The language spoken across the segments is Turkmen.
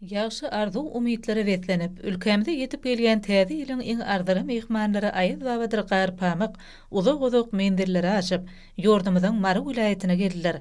Ýagşy arzuw-umytlara beslenip, ülkämize ýetip gelýän Täze ýylyň iň arzyly myhmanlary Aýaz babadyr Garpamyk uzak-uzak menzilleri aşyp, ýurdumyzyň Mary welaýatyna geldiler.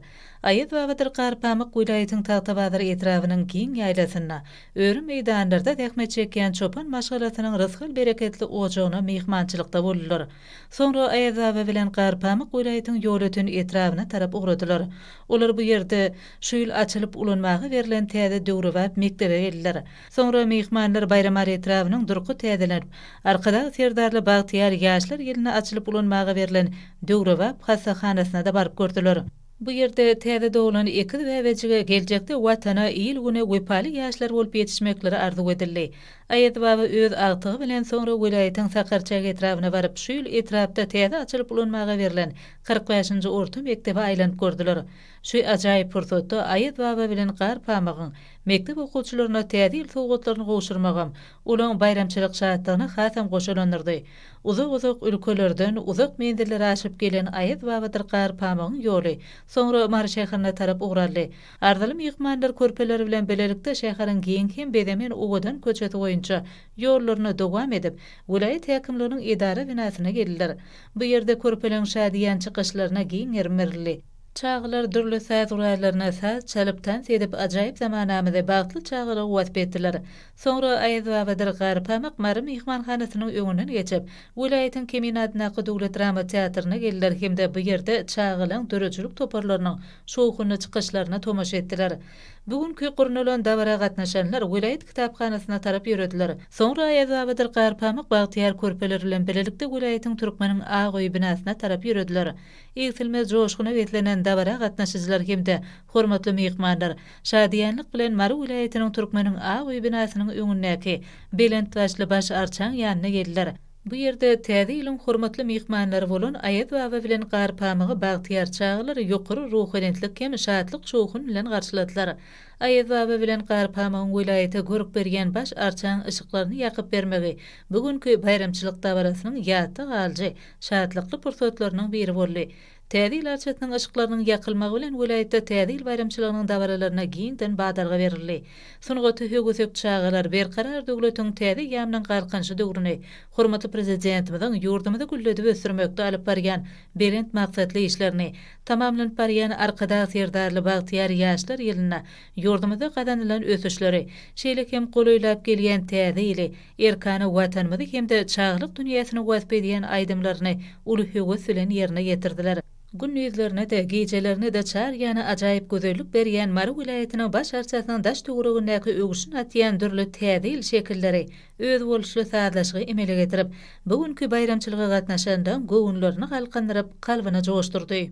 Aýaz babadyr Garpamyk welaýatyň Tagtabazar etrabynyň giň ýaýlasynda, öri meýdanlarda zähmet çekýän çopan maşgalasynyň rysgal-bereketli ojagyna myhmançylykda boldular. Soňra Aýaz baba bilen Garpamyk welaýatyň Ýolöten etrabyna tarap ugradylar. Olar bu ýerde şu ýyl açylyp ulanmaga berlen täze döwrebap mekdebe geldiler. Soňra myhmanlar Baýramaly etrabynyň durky täzelenip, Arkadag Serdarly bagtyýar ýaşlar ýylynda açylyp ulanmaga berlen döwrebap hassahanasyna-da baryp gördüler. Bu ýerde täze doglan ekiz bäbejige geljekde Watana, il-güne wepaly ýaşlar bolup ýetişmekleri arzuw edildi. Aýaz baba öz agtygy bilen soňra welaýatyň Sakarçäge etrabyna baryp, şu ýyl etrapda täze açylyp ulanmaga berlen 45-nji orta mekdebe aýlanyp gördüler. Şu ajaýyp pursatda Aýaz baba bilen Garpamygyň mekdep okuwçylaryna Täze ýyl sowgatlaryny gowşurmagam olaň baýramçylyk şatlygyny hasam goşalandyrdy. Uzak-uzak ülkelerden uzak menzilleri aşyp gelen Aýaz babadyr Garpamygyň ýoly soňra Mary şäherine tarap ugur aldy. Arzyly myhmanlar körpeleri bilen bilelikde şäheriň giň hem bezemen owadan köçesi boýunça ýollaryny dowam edip, welaýat häkimliginiň edara binasyna geldiler. Bu ýerde körpeleň şadyýan çykyşlaryna giň gerim berildi. Çagalar dürli saz gurallaryna saz çalyp, tans edip, ajaýyp zamanamyzy, bagtly çagalygy wasp etdiler. Soňra Aýaz babadyr Garpamyk Mary myhmanhanasynyň öňünden geçip, welaýatyň Kemine adyndaky döwlet drama teatryna geldiler hem-de bu ýerde çagalaň döredijilik toparlarynyň şowhunly çykyşlaryna tomaşa etdiler. Bu günki gurnalan dabara gatnaşanlar welaýat kitaphanasyna tarap ýörediler. Soňra Aýaz babadyr Garpamyk bagtyýar körpeler bilen bilelikde welaýatyň Türkmeniň ak öýi binasyna tarap ýörediler. Egsilmez joşguna beslenen dabara gatnaşyjylar hem-de hormatly myhmanlar şadyýanlyk bilen Mary welaýatynyň Türkmeniň ak öýi binasynyň öňündäki belent başly baş arçaň ýanyna geldiler. Bu ýerde Täze ýylyň hormatly myhmanlary bolan Aýaz baba bilen Garpamygy bagtyýar çagalar ýokary ruhubelentlik hem şatlyk-şowhun bilen garşyladylar. Aýaz baba bilen Garpamygyň welaýata görk berýän baş arçaň yşyklaryny ýakyp bermegi bu günki baýramçylyk dabarasynyň ýatda galyjy, şatlykly pursatlarynyň biri boldy. Täze ýyl arçasynyň yşyklarynyň ýakylmagy bilen welaýatda Täze ýyl baýramçylygynyň dabaralaryna giňden badalga berildi. Sungata höwesek çagalar Berkarar döwletiň täze eýýamynyň Galkynyşy döwrüni, hormatly Prezidentimiziň ýurdumyzy gülledip ösdürmekde alyp barýan belent maksatly işlerini, tamamlanyp barýan Arkadag Serdarly bagtyýar ýaşlar ýylynda ýurdumyzda gazanylan ösüşleri, şeýle hem golaýlap gelýän Täze ýyly Erkana Watanymyzy hem-de çagalyk dünýäsini wasp edýän aýdymlaryny uly höwes bilen ýerine ýetirdiler. Gündizlerine-de, gijelerine-de çar ýana ajaýyp gözellik berýän Mary welaýatynyň baş arçasynyň daş-töweregindäki öwşün atýan dürli Täze ýyl şekilleri özboluşly sazlaşygy emele getirip, bu günki baýramçylyga gatnaşanlaryň göwünlerini galkyndyryp, kalbyny joşdurdy.